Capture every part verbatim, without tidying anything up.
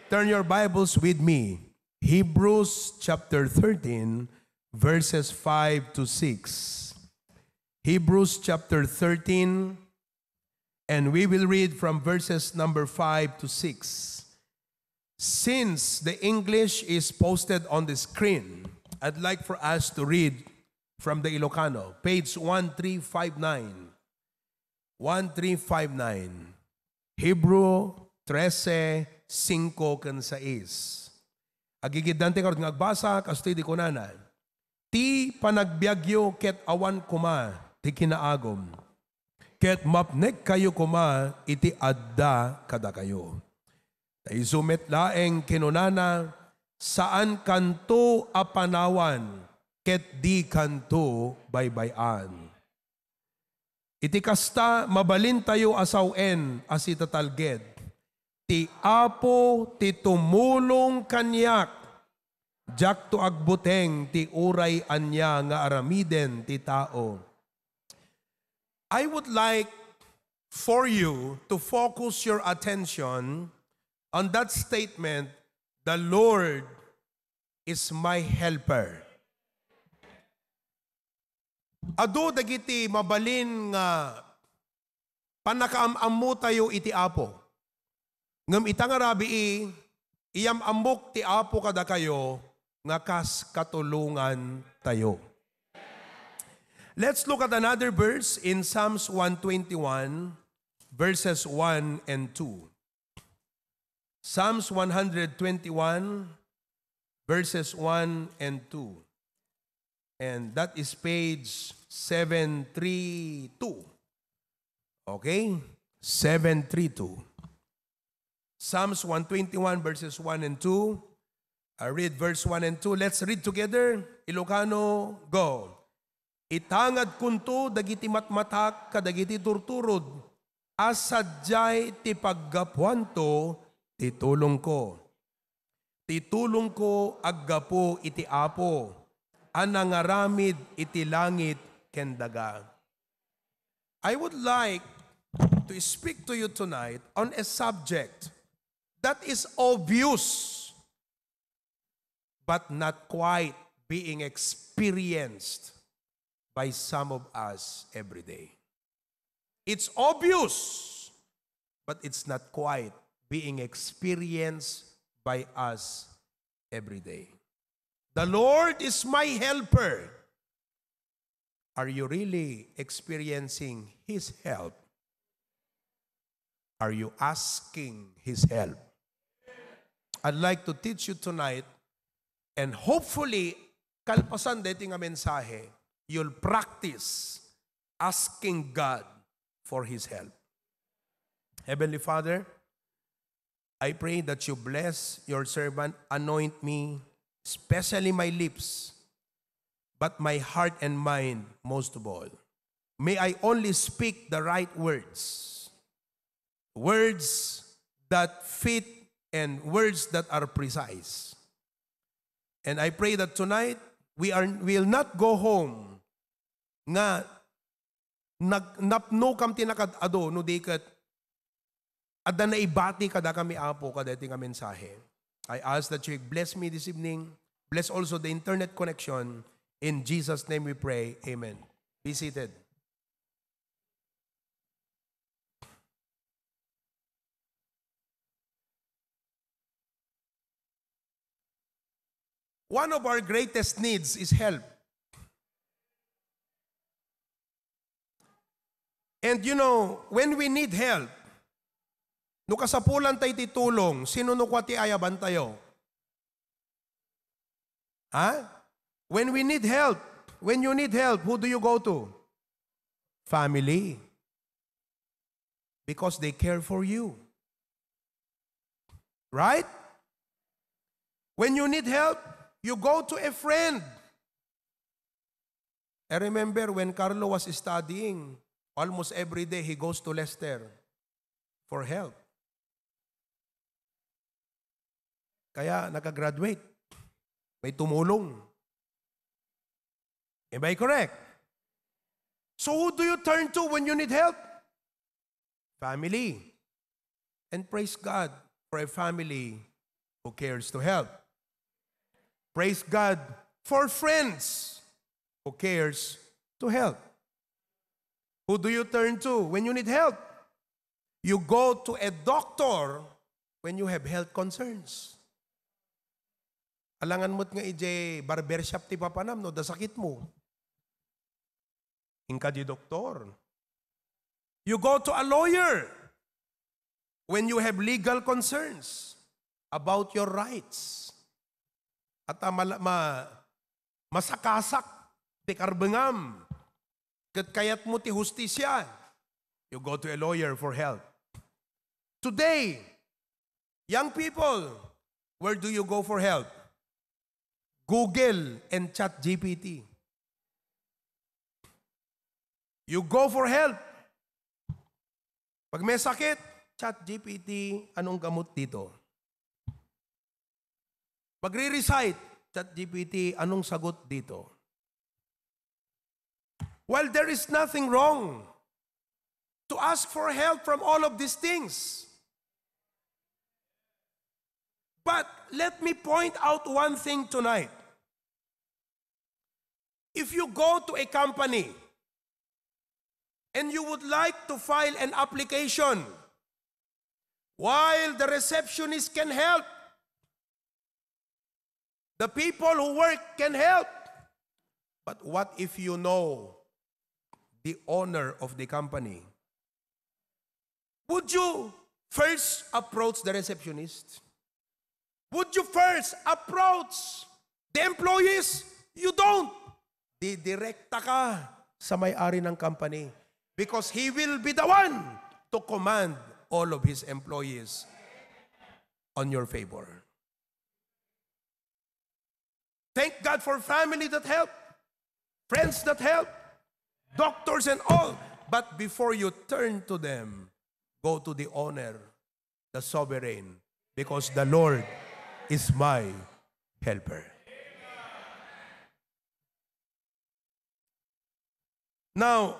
Turn your Bibles with me. Hebrews chapter thirteen, verses five to six. Hebrews chapter thirteen, and we will read from verses number five to six. Since the English is posted on the screen, I'd like for us to read from the Ilocano, page one three five nine. One three five nine. Hebrew trese, singko ken sais. Agigiddan ti ngarud nga agbasa, kastoy di kunana, "Ti panagbiagyo ket awan koma ti kinaagum, ket mapnekkayo koma iti adda kadakayo." Ta isu met laeng kinunana, "Saankanto a panawan, ket dikanto baybay-an." Iti kasta, mabalintayo a sawen a sitatalged, "Ti Apo ti tumulong kaniak, diakto agbuteng ti uray ania nga aramiden ti tao." I would like for you to focus your attention on that statement, "The Lord is my helper." Adu dagiti mabalin nga pannakaam-ammotayo iti Apo. Ngem ita nga rabii, iyam-ammok ti Apo kadakayo nga kas katulongantayo. Let's look at another verse in Psalms one twenty-one, verses one and two. Psalms one hundred twenty-one, verses one and two. And that is page seven three two. Okay? Seven three two. Psalms one twenty-one, verses one and two. I read verse one and two. Let's read together. Ilocano, go. "Itangadkonto dagiti matmatak kadagiti turturod a sadiay ti paggapuanto ti tulongko. Ti tulongko aggapu iti Apo a nangaramid iti langit ken daga." I would like to speak to you tonight on a subject that is obvious but not quite being experienced by some of us every day. It's obvious, but it's not quite being experienced by us every day. "The Lord is my helper." Are you really experiencing His help? Are you asking His help? I'd like to teach you tonight, and hopefully, kalpasan daytoy nga mensahe, you'll practice asking God for His help. Heavenly Father, I pray that you bless your servant, anoint me, especially my lips, but my heart and mind most of all. May I only speak the right words, words that fit and words that are precise. And I pray that tonight we are, will not go home nga nag-, napnokam ti nakaad-ado, no di ket adda naibati kadakami, Apo, kadaytoy nga mensahe. I ask that you bless me this evening. Bless also the internet connection. In Jesus' name we pray. Amen. Be seated. One of our greatest needs is help. And you know, when we need help, no kasapulan tayo ti tulong, sino no kua ti ayabantayo? Ha? When we need help, when you need help, who do you go to? Family. Because they care for you. Right? When you need help, you go to a friend. I remember when Carlo was studying, almost every day he goes to Lester for help. Kaya nakagraduate. May tumulong. Am I correct? So who do you turn to when you need help? Family. And praise God for a family who cares to help. Praise God for friends who cares to help. Who do you turn to when you need help? You go to a doctor when you have health concerns. Alangan met nga ijay barbershop ti papanam no da sakit mo. Inka di doktor. You go to a lawyer when you have legal concerns about your rights. At ah, mala- ma- masakasak ti karbengam. Ket kayatmo ti hustisya. You go to a lawyer for help. Today, young people, where do you go for help? Google and ChatGPT. You go for help. Pag may sakit, ChatGPT, anong gamot dito? Magre-recite, ChatGPT, anong sagot dito? Well, there is nothing wrong to ask for help from all of these things. But let me point out one thing tonight. If you go to a company and you would like to file an application, while the receptionist can help, the people who work can help. But what if you know the owner of the company? Would you first approach the receptionist? Would you first approach the employees? You don't. Didirekta ka sa may-ari ng company because he will be the one to command all of his employees on your favor. Thank God for family that help, friends that help, doctors and all. But before you turn to them, go to the owner, the sovereign, because the Lord is my helper. Now,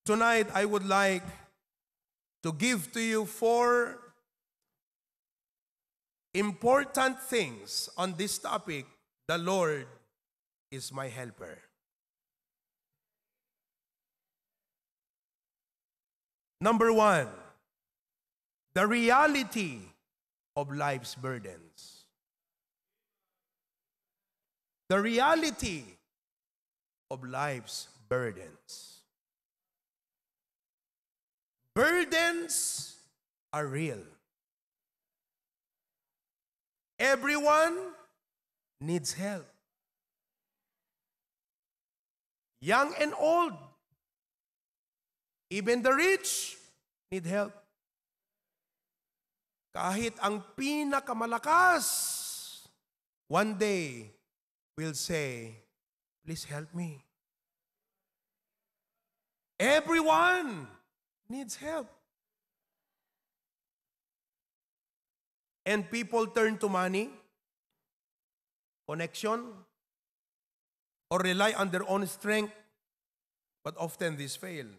tonight I would like to give to you four important things on this topic. The Lord is my helper. Number one, the reality of life's burdens. The reality of life's burdens. Burdens are real. Everyone needs help. Young and old, even the rich need help. Kahit ang pinakamalakas, one day will say, "Please help me." Everyone needs help. And people turn to money, connection, or rely on their own strength, but often this fail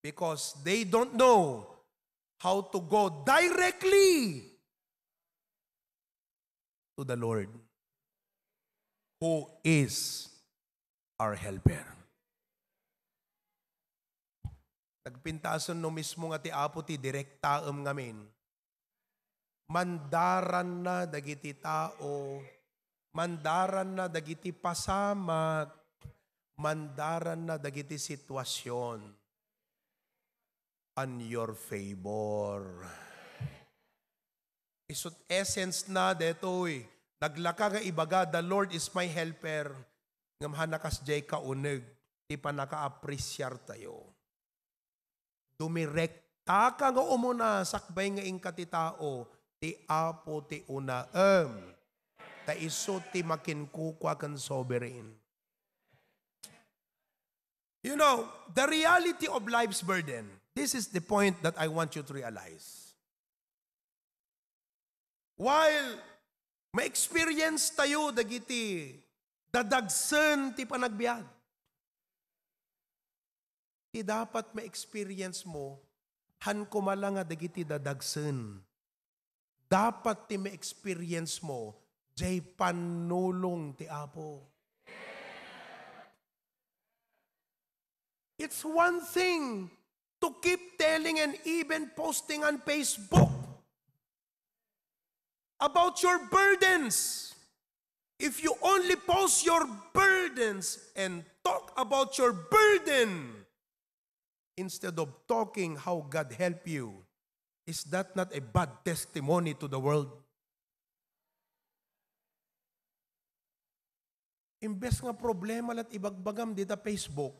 because they don't know how to go directly to the Lord, who is our helper. Nagpintasen no mismo nga ti Apo ti direktaem ngamin. Mandaranna dagiti tao, mandaranna dagiti pasamak, mandaranna dagiti situasion on your favor. Isut essence na detoy. Naglaka nga ibaga, "The Lord is my helper." Ngem hana kasdiay kauneg ti pannakaapresiar tayo. Dumirektaka nga umuna sakbay nga inka ti tao, ti Apo ti unaem. Ta isu ti makinkukua ken sovereign. You know, the reality of life's burden, this is the point that I want you to realize. While ma-experience tayo dagiti dadagsen ti panagbiag, ti dapat ma-experience mo, han koma la nga dagiti dadagsen Dapat ti ma-experience mo, jay pannulong ti Apo. It's one thing to keep telling and even posting on Facebook about your burdens. If you only post your burdens and talk about your burden instead of talking how God help you, is that not a bad testimony to the world? Imbes nga problema la't ibagbagam dita Facebook,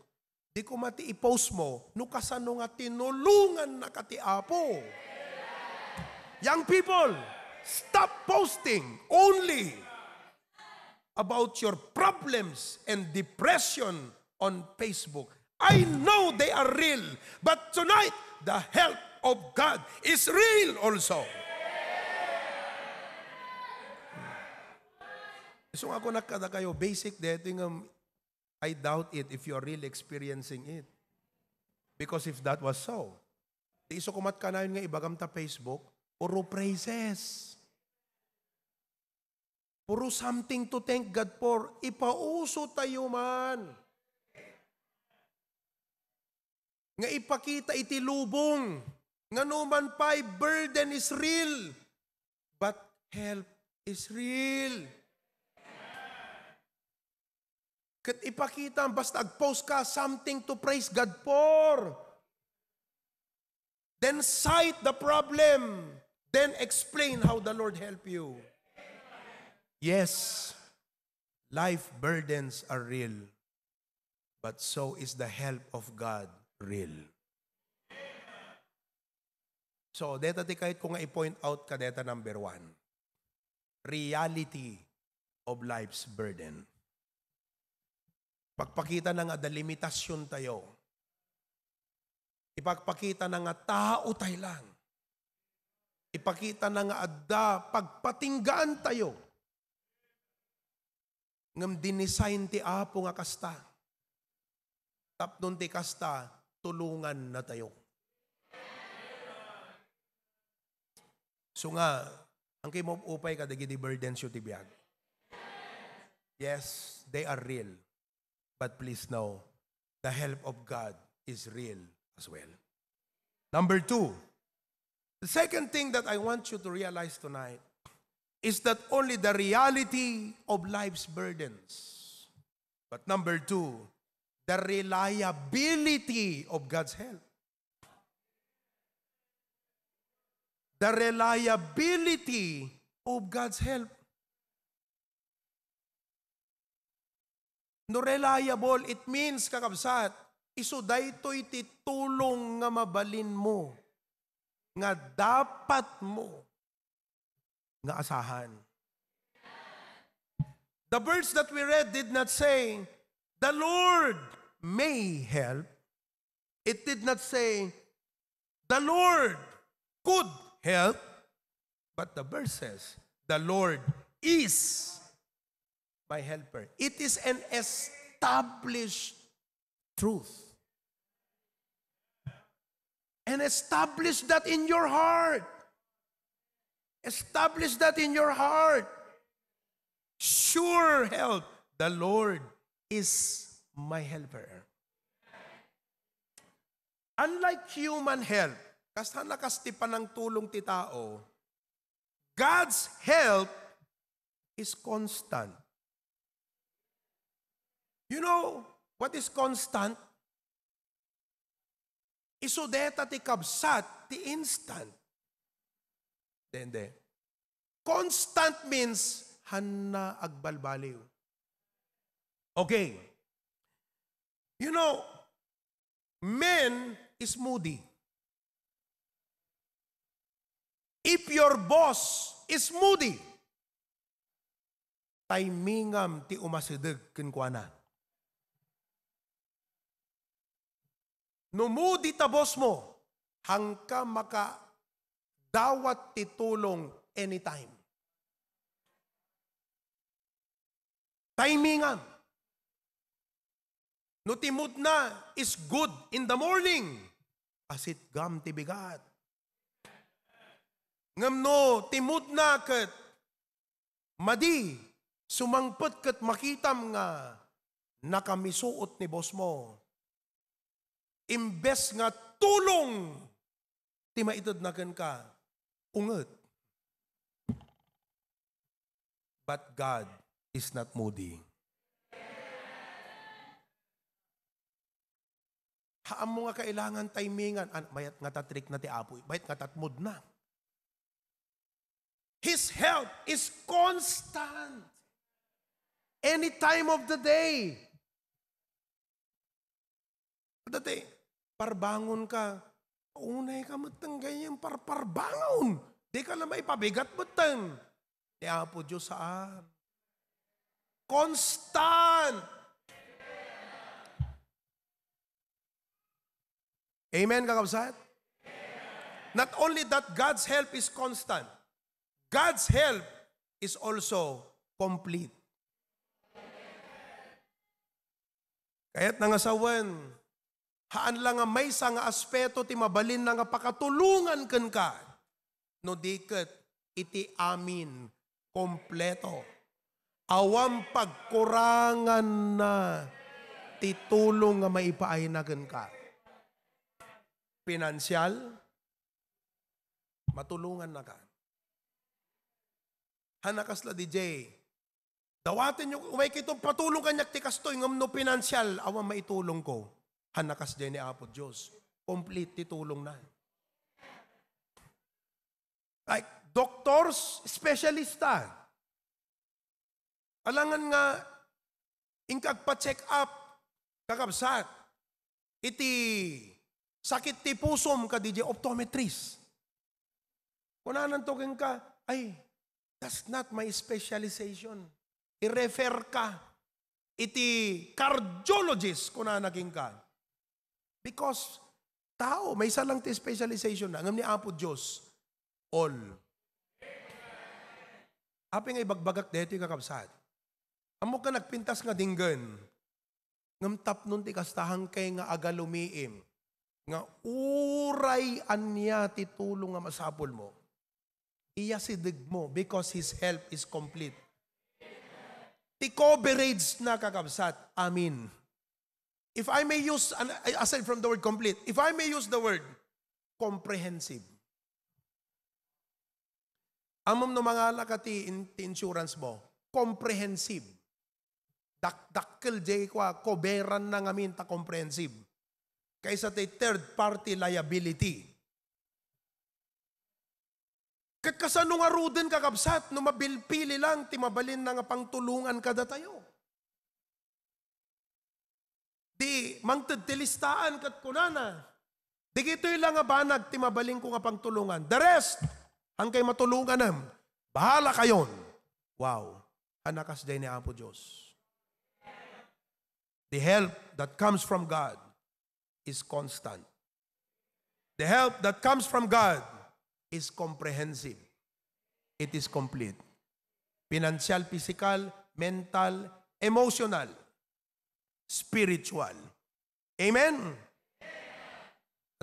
di ko mati i-post mo, no kasano nga tinulongan na ka ti Apo. Young people, stop posting only about your problems and depression on Facebook. I know they are real, but tonight, the help of God is real also. So nga ako nakada kayo, basic dito nga I doubt it if you are really experiencing it. Because if that was so, di isu kumat kanayon nga ibagam ta Facebook, puro praises. Puro something to thank God for. Ipauso tayo man. Nga ipakita iti lubong. Nga numan pay, burden is real. But help is real. Ket ipakita, basta ag-post ka, something to praise God for. Then cite the problem. Then explain how the Lord help you. Yes, life burdens are real, but so is the help of God real. So, deta ti kayat ko nga i-point out ka deta number one. Reality of life's burden. Pagpakita na nga adda limitasyon tayo. Ipagpakita na nga tao tayo lang. Ipakita na nga adda pagpatinggaan tayo. Ngem dinesign ti Apo nga kasta. Tapno ti kasta, tulongan na tayo. So nga, ang kimo upay ka dagiti burdens yo ti biag. Yes, they are real. But please know, the help of God is real as well. Number two, the second thing that I want you to realize tonight is that only the reality of life's burdens, but number two, the reliability of God's help. The reliability of God's help. No reliable, it means, kakabsat, isu daytoy ti tulong nga mabalinmo, nga dapatmo nga asahan. The verse that we read did not say, "The Lord may help." It did not say, "The Lord could help," but the verse says, "The Lord is my helper." It is an established truth. And establish that in your heart. Establish that in your heart. Sure help. The Lord is my helper. Unlike human help, kasta na kas ti panangtulong ti tao, God's help is constant. You know what is constant? Isu deta ti kabsat ti instant. Dende. Constant means hanna agbalbaliw. Okay. You know, men is moody. If your boss is moody, timingam ti umasideg kenkuana. No moody ta boss mo, hanka makadawat ti tulong anytime. Timingam. No ti moodna is good in the morning, asitgam ti bigat. Ngem no ti moodna ket madi, sumangpet ket makitam nga nakamisuot ni bossmo, imbes nga tulong ti maitedna kenka, unget. But God is not moody. Haanmo nga kailangan timingan. An-, mayat nga ta-trick na ti Apo, mayat nga ta-mood na. His help is constant. Any time of the day. Dati, parbangon ka. Unay ka metten ganyan, par-, parbangon. Di ka na maipabigat metten. Ni Apo Diyos, saan? Constant. Amen, kakabsat? Not only that, God's help is constant. God's help is also complete. Kayat na nga sawen, haan la nga maysa nga aspeto ti mabalinna nga pakatulongan kenka, no di ket iti amin, kompleto. Awan pagkuranganna ti tulong nga maipaayna kenka. Pinansial, matulongannaka. Haan a kasla D J. Dawatenyo, umay kayto, patulong kaniak ti kastoy, ngem no pinansial, awan maitulongko. Haan a kasdiay ni Apo Dios. Complete ti tulongna. Like, doctors, specialista. Alangan nga, inka agpa-check up, kakabsat, iti sakit ti pusom, kadi di optometrist. Kunananto kenka, "Ay, that's not my specialization. I-refer ka iti cardiologist," kunana kenka. Because tao, maysa lang ti specialization na. Ngem ni Apo Dios, all. Apay nga ibagbagak daytoy, kakabsat? Ammok nga nagpintas nga dinggen. Ngem tapno ti kasta, hankay nga agalumiim nga uray ania ti tulong nga masapulmo, iyasidegmo, because His help is complete. Ti coverage na, kakabsat. Amen. If I may use, an, aside from the word complete, if I may use the word comprehensive. Ammom no mangala ka ti in-, ti insurance mo, comprehensive. Dak-, dakkel jay kua, coveran na ngamin ta comprehensive. Kaysa ti third party liability. Ket kasano ngaruden, kakabsat, no mabilpili lang ti mabalinna nga pangtulongan kadatayo? Di mangted ti listaan ket kunana, "Digitoy la nga banag ti mabalinko nga pangtulongan. The rest, hankay matulonganem. Bahala kayon." Wow. Haan a kasdiay ni Apo Dios. The help that comes from God is constant. The help that comes from God is comprehensive. It is complete. Financial, physical, mental, emotional, spiritual. Amen?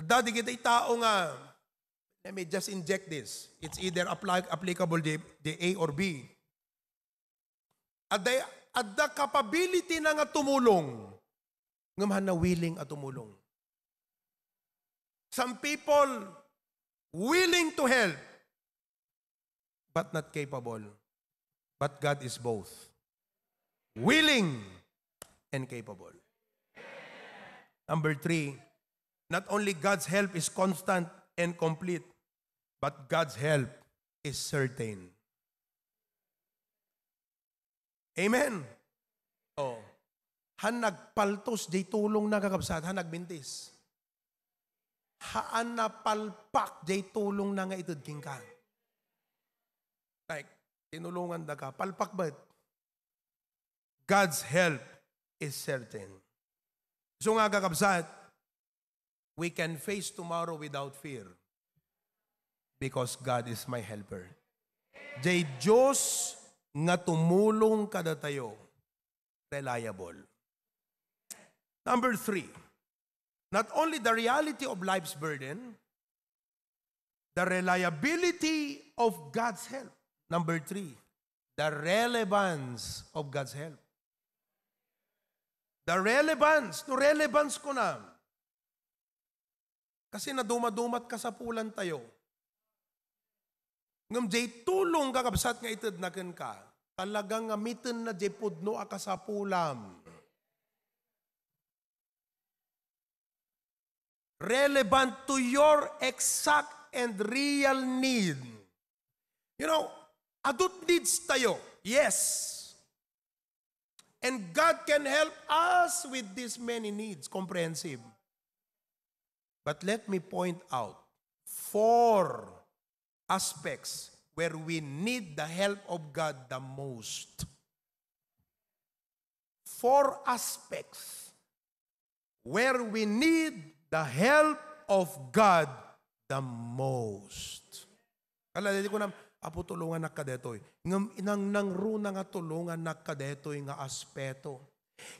Adda dagiti tao nga, let me just inject this. It's either apply, applicable the, the A or B. Adda, adda capability na nga tumulong, ngem haanna willing a tumulong. Some people willing to help, but not capable. But God is both willing and capable. Number three, not only God's help is constant and complete, but God's help is certain. Amen. Oh. Haan nagpaltos jay tulongna, kakabsat, haan nagmintis. Haan napalpak jay tulongna nga ited kenka. Like, tinulongandaka, palpak met. God's help is certain. So nga, kakabsat, we can face tomorrow without fear because God is my helper. Jay Dios nga tumulong kadatayo, reliable. Number three, not only the reality of life's burden, The reliability of God's help. Number three, the relevance of God's help. The relevance. No relevance ko na. Kasi nadumadumat kasapulan tayo. Ngem jay tulong, kakabsat, nga itedna kenka, talaga nga mitenna jay pudno a kasapulam. Relevant to your exact and real need. You know, adut needs tayo. Yes. And God can help us with these many needs, comprehensive. But let me point out four aspects where we need the help of God the most. Four aspects where we need the help of God the most. Kala, di ko na, "Apo, tulungannak kadetoy." Ngem nangnangruna nga tulungannak kadetoy nga aspeto.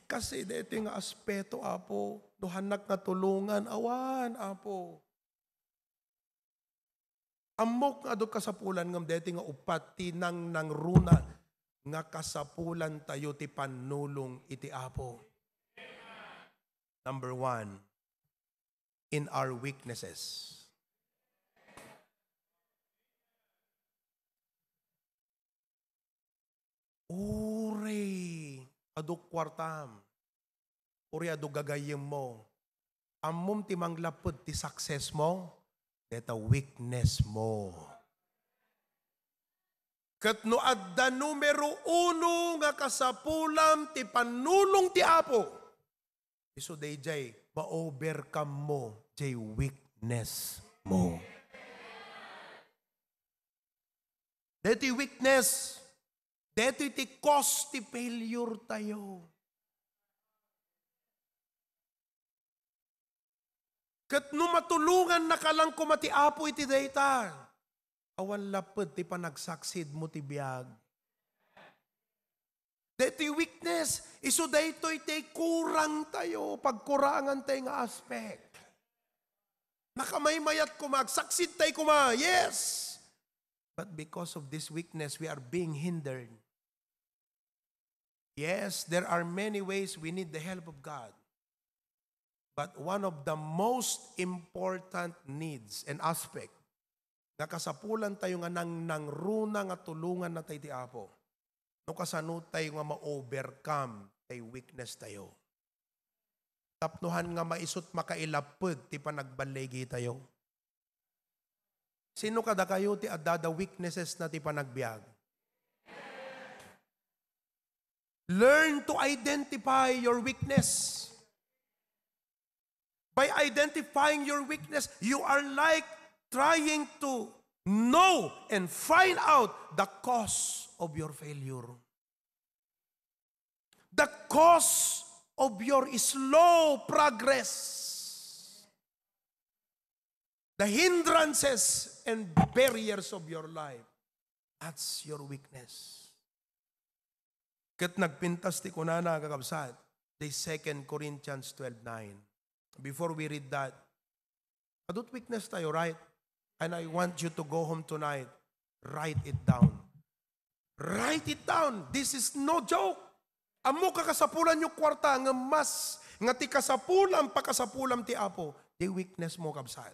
Kasi detoy nga aspeto, Apo, no hannak nga tulongan, awan, Apo. Ammok nga adu kasapulan, ngem daytoy nga uppat ti nangnangruna nga kasapulan tayo ti pannulong iti Apo. Number one, in our weaknesses. Uray adu kuartam, uray adu gagayyemmo, ammom ti manglapped ti success mo, deta weakness mo. Ket no adda numero uno nga kasapulam ti pannulong ti Apo, isu dayjay ma-overcome mo jay weakness mo. Daytoy weakness, daytoy ti cause ti failure tayo. Ket no matulongannaka lang koma ti Apo iti dayta, awan lapped ti panagsucceed mo ti biag. Daytoy weakness, isu daytoy ti kurang tayo, pagkurangan tayo nga aspect. Nakamaymayat koma, agsucceed tayo koma, yes. But because of this weakness, we are being hindered. Yes, there are many ways we need the help of God. But one of the most important needs and aspect nga kasapulan tayo nga nangnangruna nga tulonganna tayo ti Apo, no kasano tayo nga ma-overcome tay weakness tayo. Tapno han nga maisut makailapped ti panagballigi tayo. Sino kadakayo ti adda da weaknesses na ti panagbiag? Learn to identify your weakness. By identifying your weakness, you are like trying to know and find out the cause of your failure. The cause of your slow progress. The hindrances and barriers of your life. That's your weakness. Ket nagpintas ti kunana, kakabsat, the Second Corinthians twelve nine. Before we read that, adut weakness tayo, right? And I want you to go home tonight, write it down. Write it down. This is no joke. Ammo kakasapulan yung kwarta, nga mas, nga ti kasapulan, pakasapulan ti Apo, the weakness mo, kabsat.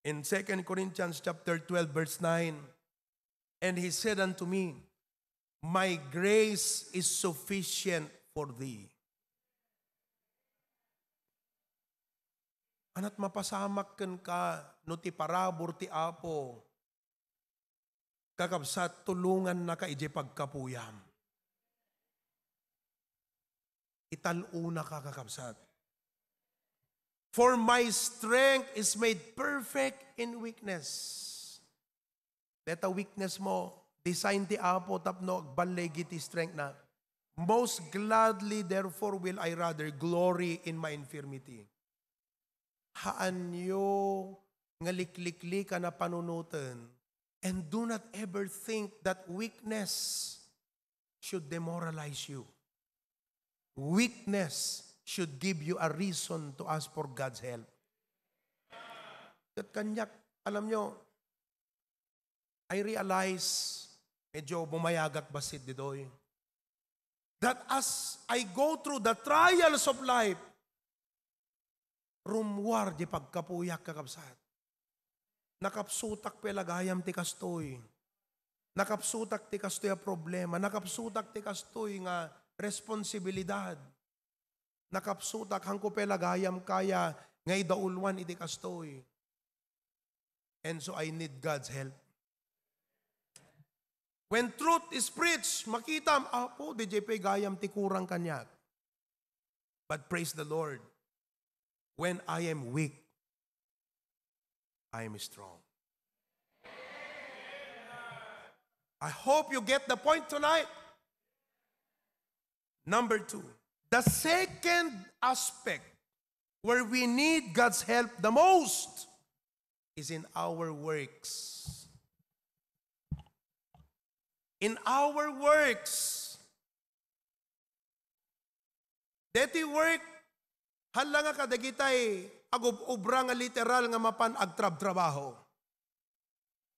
In Second Corinthians chapter twelve, verse nine, "And he said unto me, My grace is sufficient for thee." Anat mapasamak kenka no ti parabur ti Apo, kakabsat, tulongannaka idiay pagkapuyam. Ital-onaka, kakabsat. "For my strength is made perfect in weakness." Deta weakness mo, design ti Apo tapno agballigi ti strength na. "Most gladly, therefore, will I rather glory in my infirmity." Haanyo nga likliklikan a panunoten, and do not ever think that weakness should demoralize you. Weakness should give you a reason to ask for God's help. Ket kaniak, alam nyo, I realize, medyo bumayagak bassit ditoy, that as I go through the trials of life, rummuar di pagkapuyak, kakabsat. Nakapsutak pay la gayam ti kastoy. Nakapsutak ti kastoy a problema. Nakapsutak ti kastoy nga responsibilidad. Nakapsutak, haanko pay la gayam kaya nga idauluan iti kastoy. And so I need God's help. When truth is preached, makitam, Apo, diay pay gayam ti kurang kaniak. But praise the Lord, when I am weak, I am strong. I hope you get the point tonight. Number two, the second aspect where we need God's help the most is in our works. In our works. Deti work, haan la nga kadagitay agub-ubra nga literal nga mapan agtrabtrabaho.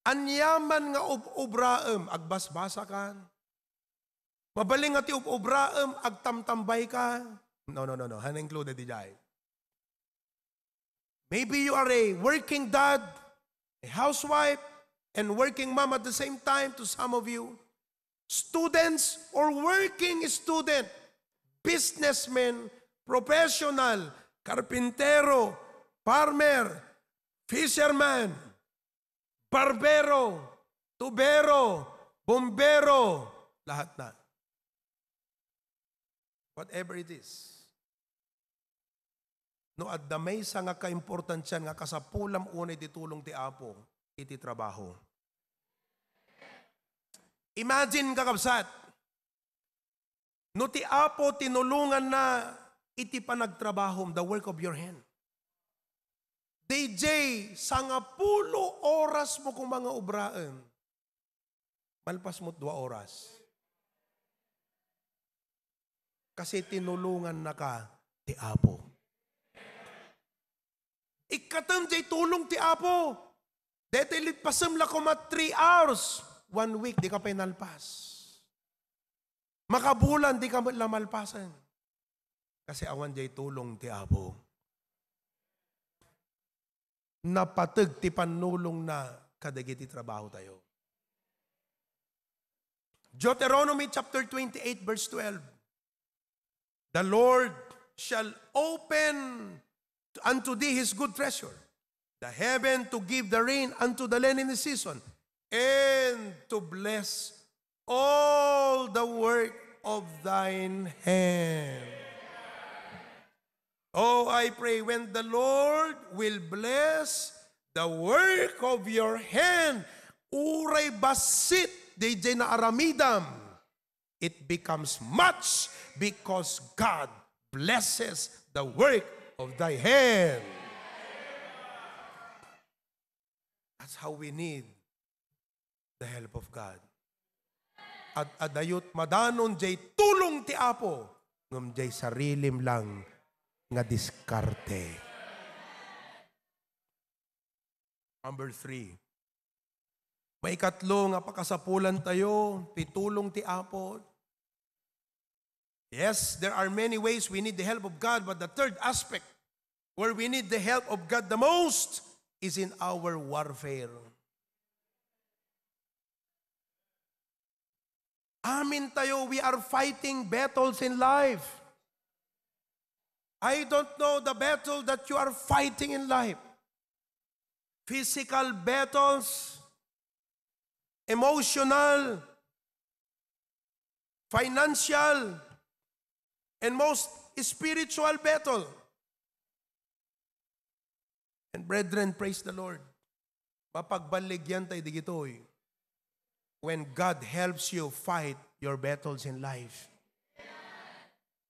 Aniaman nga ub-ubraem, agbasbasa ka. Mabalin nga ti ub-ubraem, agtamtambay ka. No, no, no, no. Haan included diay. Maybe you are a working dad, a housewife, and working mom at the same time to some of you. Students or working student, businessmen, professional, karpintero, farmer, fisherman, barbero, tubero, bombero, lahat na. Whatever it is. No adda maysa nga kaimportantian nga kasapulam unay ti tulong ti Apo iti trabaho. Imagine, kakabsat, no ti Apo tinulonganna iti panagtrabahom, the work of your hand. D J, sangapulo oras mo koma nga obraen. Malpas mo dua oras. Kasi tinulongannaka ti Apo. Ikkatem jay tulong ti Apo. Daytoy lipasem la koma three hours. One week, di ka pay nalpas. Makabulan, di ka met la malpasen. Kasi awan jay tulong ti Apo. Napateg ti pannulongna kadagiti trabaho tayo. Deuteronomy chapter twenty-eight, verse twelve. The Lord shall open unto thee his good treasure, the heaven to give the rain unto the land in the season, and to bless all the work of thine hand. Oh, I pray, when the Lord will bless the work of your hand, uray bassit dayjay naaramidam, it becomes much because God blesses the work of thy hand. That's how we need the help of God. Ad-adayot madanon jay tulong ti Apo, ngem jay sarilim lang nga diskarte. Number three, maikatlo nga pakasapulan tayo ti tulong ti Apo. Yes, there are many ways we need the help of God, but the third aspect where we need the help of God the most is in our warfare. Amin tayo, we are fighting battles in life. I don't know the battle that you are fighting in life. Physical battles, emotional, financial, and most spiritual battle. And brethren, praise the Lord. Mapagballigyan tayo digitoy when God helps you fight your battles in life.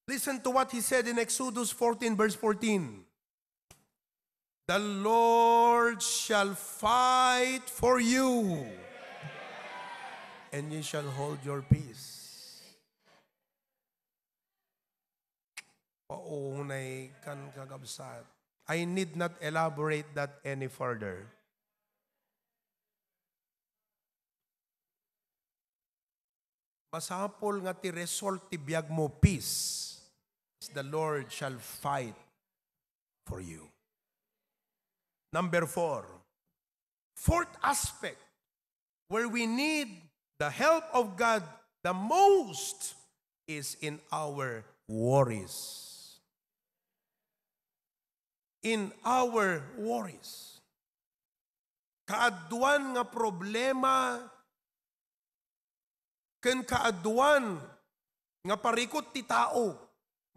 Listen to what he said in Exodus fourteen, verse fourteen. The Lord shall fight for you, and you shall hold your peace. Paunay kan, kakabsat. I need not elaborate that any further. Masapul nga ti result ti biagmo, peace, as the Lord shall fight for you. Number four, fourth aspect where we need the help of God the most is in our worries. In our worries. Kaaduan nga problema ken kaaduan nga parikut ti tao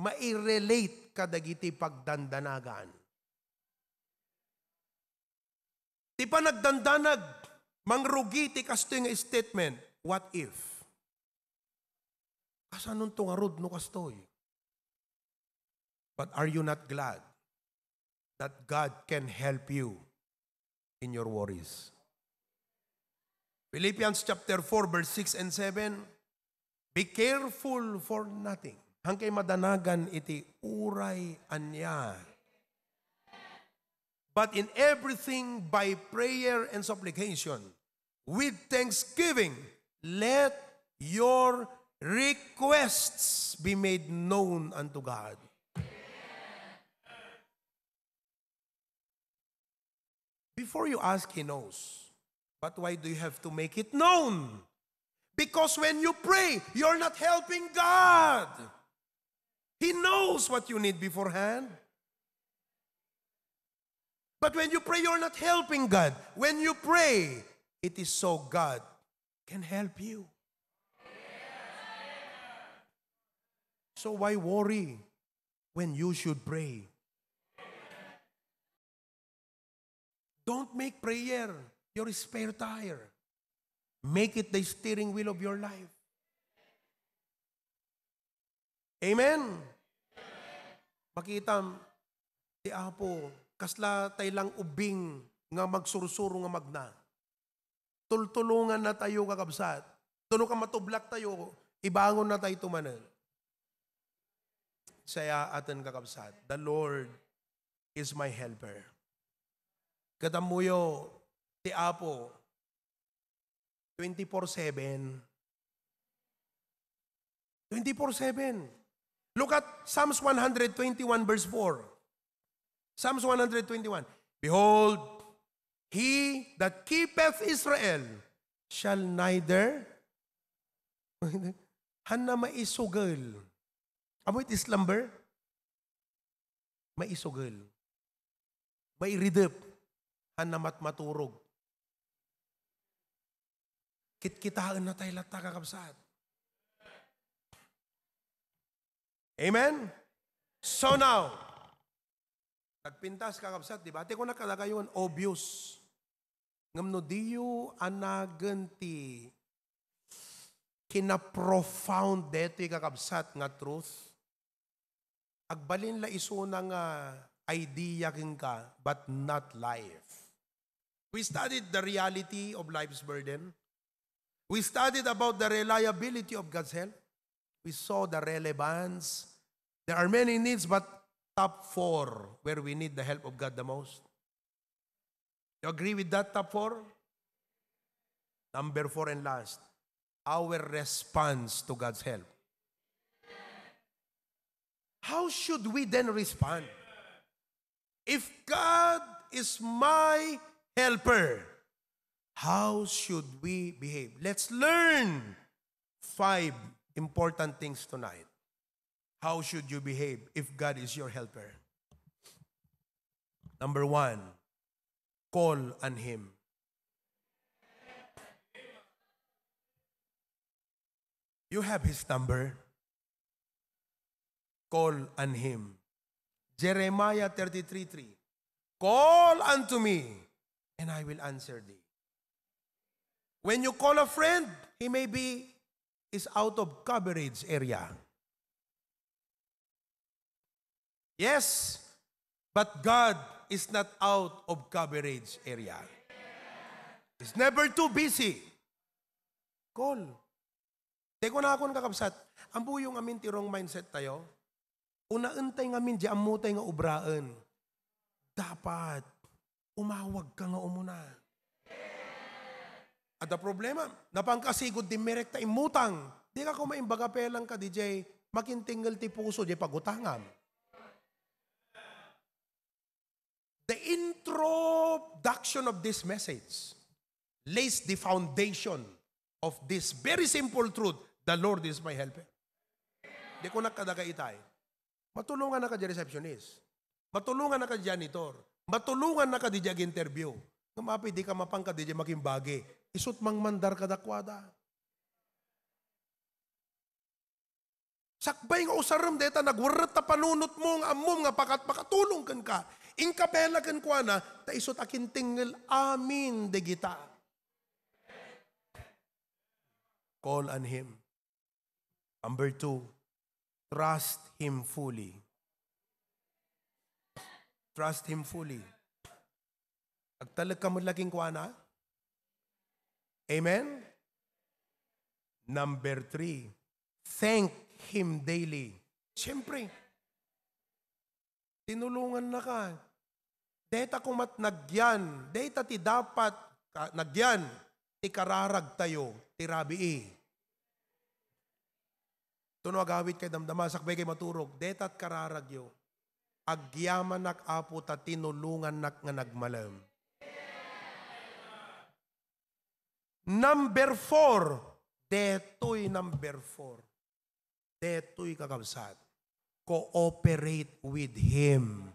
mairelate kadagiti pagdandanagan. Ti panagdandanag, mangrugi ti kastoy nga statement, "What if?" Kasanonto ngarud no kastoy? But are you not glad that God can help you in your worries? Philippians chapter four, verse six and seven, "Be careful for nothing." Haankayo madanagan iti uray ania. "But in everything by prayer and supplication, with thanksgiving, let your requests be made known unto God." Before you ask, He knows. But why do you have to make it known? Because when you pray, you're not helping God. He knows what you need beforehand. But when you pray, you're not helping God. When you pray, it is so God can help you. So why worry when you should pray? Don't make prayer your spare tire. Make it the steering wheel of your life. Amen? Makitam, ti Apo, kasla tay lang ubing nga magsursuro nga magna. Tultulongan na tayo, kakabsat. Tuno ka matublak tayo, ibangon na tayo tumanen. Sayaaten, kakabsat. The Lord is my helper. Ket ammoyo, ti Apo, twenty-four seven. Twenty-four seven. Look at Psalms one hundred twenty-one, verse four. Psalms one hundred twenty-one. "Behold, he that keepeth Israel shall neither," haanna maisugel. Amo iti slumber? Maisugel. Mairidep. Haanna matmaturog. Kitkitaen na tayo latta, kakabsat. Amen? So now, nagpintas, kakabsat, di ba? Ti kunak kadakayo, obvious. Ngem no diyo anagen ti kinaprofound detoy, kakabsat, nga truth, agbalin la isuna nga idea kenka, but not life. We studied the reality of life's burden. We studied about the reliability of God's help. We saw the relevance. There are many needs, but top four where we need the help of God the most. You agree with that top four? Number four and last, our response to God's help. How should we then respond? If God is my helper, how should we behave? Let's learn five important things tonight. How should you behave if God is your helper? Number one, call on Him. You have His number. Call on Him. Jeremiah thirty-three three. "Call unto me, and I will answer thee." When you call a friend, he may be is out of coverage area. Yes, but God is not out of coverage area. He's never too busy. Call. Tay kunakon, kakabsat, ammoyo ngamin ti wrong mindset tayo. Unaen tay ngamin di ammotay nga obraen. Dapat umawag ka nga umuna. Adda problema, napanka sigud dimmerek ta immutang. Di ka koma imbaga pelang ka, D J, makintingel ti puso, di pagutangam. The introduction of this message lays the foundation of this very simple truth, "The Lord is my helper." Di ko nakadaga itay. Matulongan na ka di receptionist. Matulongan na ka janitor. Matulongan na ka di interview. Nga mapi, di ka mapangka di makimbagi. Isut mangmandar ka dakwada. Sakbay nga usarem deta nagwerret ta panunot mo nga ammom nga pakat makatulong kenka. Inkapela kenkuana, ta isut akintingel amin dagita. Call on Him. Number two, trust Him fully. Trust Him fully. Agtalek ka met la kenkuana? Amen? Number three, thank Him daily. Siyempre, tinulongan na ka. Deta kumat nagyan, deta ti dapat ka, nagyan ti kararag tayo, ti rabii. Tuno agawid kay damdama, sakbay kay maturog, detat kararagyo. Agyamanak, Apo, ta tinulongannak nga nagmalem. Number four, detoy number four. Detoy, kakabsat, cooperate with Him.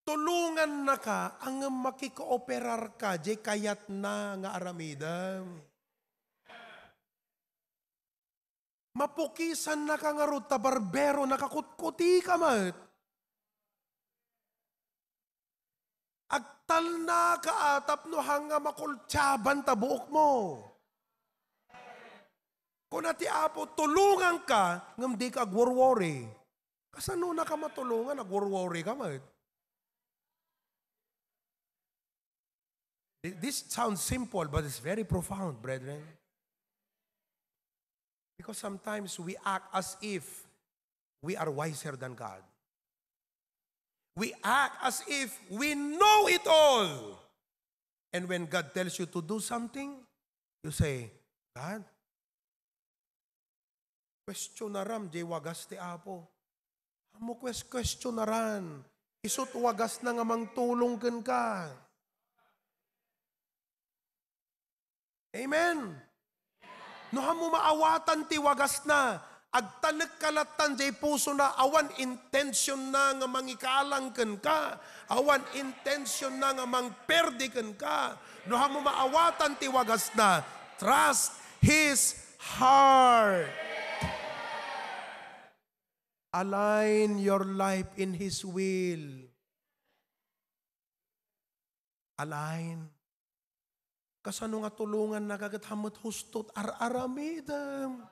Tulongannaka, ngem makikooperarka, jay kayatna nga aramidem. Mapukisannaka ngarud ta barbero, nakakutkutika met. Agtalnaka a tapno hanga makultiaban ta buokmo. Kuna ti Apo, "Tulonganka, ngem dika agworwori." Kasanonaka matulongan, agworwori ka met? Th-, this sounds simple, but it's very profound, brethren. Because sometimes we act as if we are wiser than God. We act as if we know it all. And when God tells you to do something, you say, "God, questionaram jay wagas ti Apo." Ammo ques-, questionaran. Isut wagasna nga mangtulong kenka. Amen. No, ammo maawatan ti wagasna, agtalekka lattan jay pusona, awan intensionna nga mangikalang kenka, awan intensionna nga mangperdi kenka. No, ammo maawatan ti wagasna, trust His heart. Align your life in His will. Align. Kasano nga tulongannaka ket hammet hustot ar-aramidem?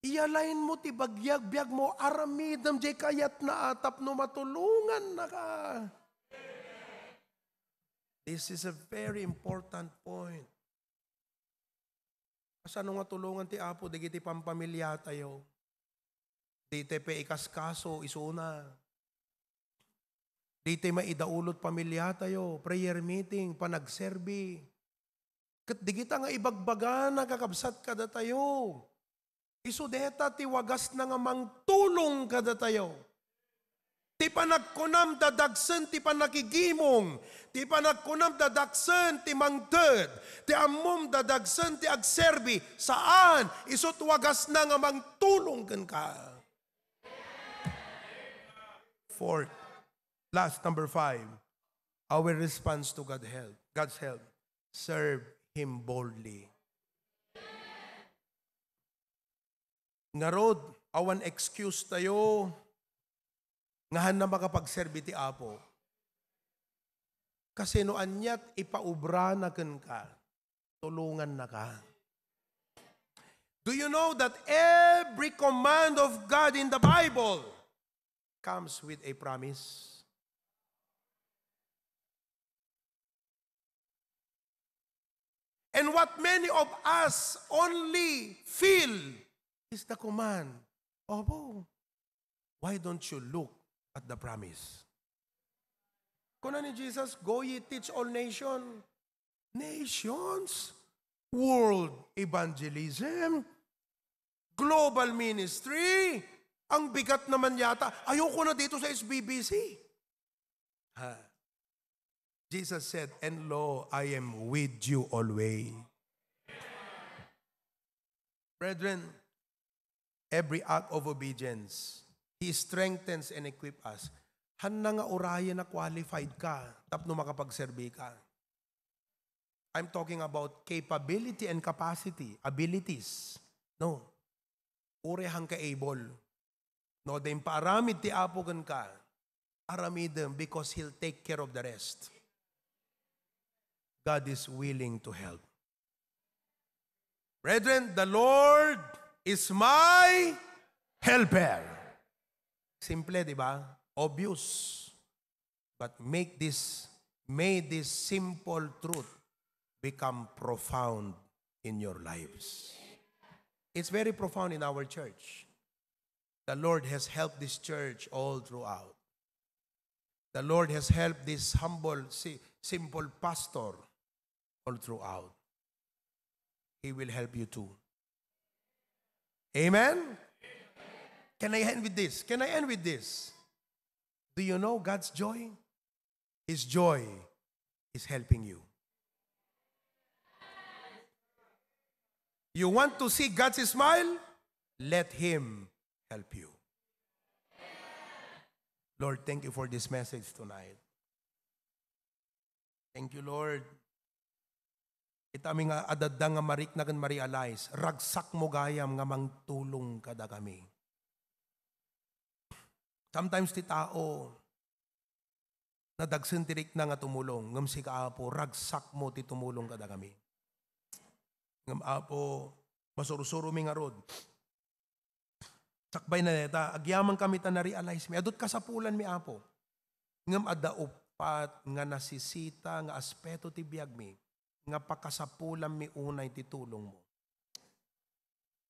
I-align mo ti bagiag-biagmo, aramidem jay kayatna a tapno matulongannaka. This is a very important point. Kasano nga tulongan ti Apo dagiti pampamiliatayo? Ditay pay ikaskaso isuna. Ditay maidaulot pamiliatayo, prayer meeting, panagserbi. Ket dagita nga ibagbagana, kakabsat, kadatayo. Isu deta ti wagasna nga mangtulong kadatayo. Ti panagkunam dadagsen ti pannakigimong, ti panagkunam dadagsen ti mangted, ti ammom dadagsen ti agserbi, saan, isut wagasna nga mangtulong kenka. Fourth, last, number five, our response to God help, God's help, serve Him boldly. Ngarud, awan excuse tayo nga haanna makapagserbi ti Apo. Kasi no aniat ipaubrana kenka, tulongannaka. Do you know that every command of God in the Bible comes with a promise? And what many of us only feel is the command. Opo. Why don't you look at the promise? Kuna ni Jesus, "Go ye teach all nation." Nations, world evangelism, global ministry. Ang bigat naman yata. Ayoko na dito sa S B B C. Ha? Jesus said, "And lo, I am with you always." Brethren, every act of obedience, He strengthens and equip us. Hanna nga urayen na qualified ka tapno makapagserbi ka. I'm talking about capability and capacity, abilities. No. Uray hanka able. No, adda impaaramid ti Apo kenka, aramidem because He'll take care of the rest. God is willing to help. Brethren, the Lord is my helper. Simple, di ba? Obvious. But make this, may this simple truth become profound in your lives. It's very profound in our church. The Lord has helped this church all throughout. The Lord has helped this humble, si-, simple pastor all throughout. He will help you too. Amen? Can I end with this? Can I end with this? Do you know God's joy? His joy is helping you. You want to see God's smile? Let Him help you. Lord, thank you for this message tonight. Thank you, Lord. Ita mi nga adda nga marikna ken ma-realize, ragsakmo gayam nga mangtulong kadakami. Sometimes ti tao, nadagsen ti rikna nga tumulong, ngem sika, Apo, ragsakmo ti tumulong kadakami. Ngem, Apo, masursuro mi ngarud. Sakbay na dayta, agyaman kami ta na-realize mi. Adut kasapulan mi, Apo. Ngem adda uppat nga nasisita nga aspeto ti biag mi, nga pakasapulan mi unay ti tulong mo.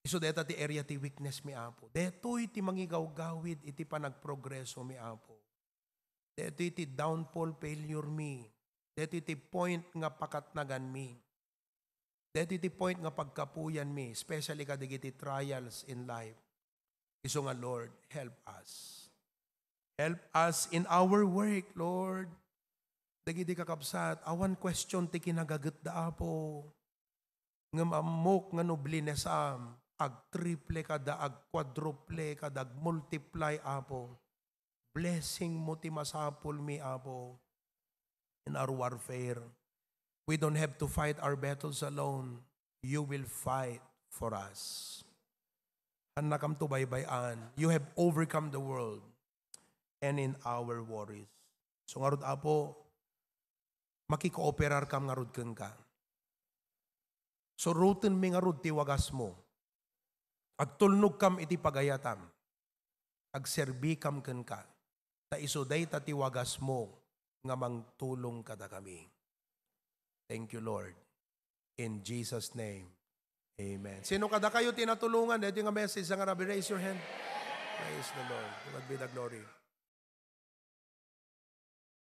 Isu dayta ti area ti weakness mi, Apo. Daytoy ti mangigawgawid iti panagprogreso mi, Apo. Daytoy ti downfall, failure mi. Daytoy ti point nga pakatnagan mi. Daytoy ti point nga pagkapuyan mi, especially kadagiti trials in life. Isu nga, Lord, help us. Help us in our work, Lord. Dagiti kakabsat, awan question ti kinagagetda, Apo. Ngem ammok nga no blinesam, agtriple kada, agquadruple kada, agmultiply, Apo. Blessing mo ti masapul mi, Apo, in our warfare. We don't have to fight our battles alone. You will fight for us. Hannakamto baybay-an. You have overcome the world and in our worries. So ngarud, Apo, makikooperarkam ngarud kenka. Surotenmi ngarud ti wagasmo. Agtulnogkam iti pagayatam. Agserbikam kenka. Ta isu dayta ti wagasmo nga mangtulong kadakami. Thank you, Lord. In Jesus' name, amen. Sino kadakayo ti natulongan daytoy nga message nga rabi? Raise your hand. Praise the Lord. To God be the glory.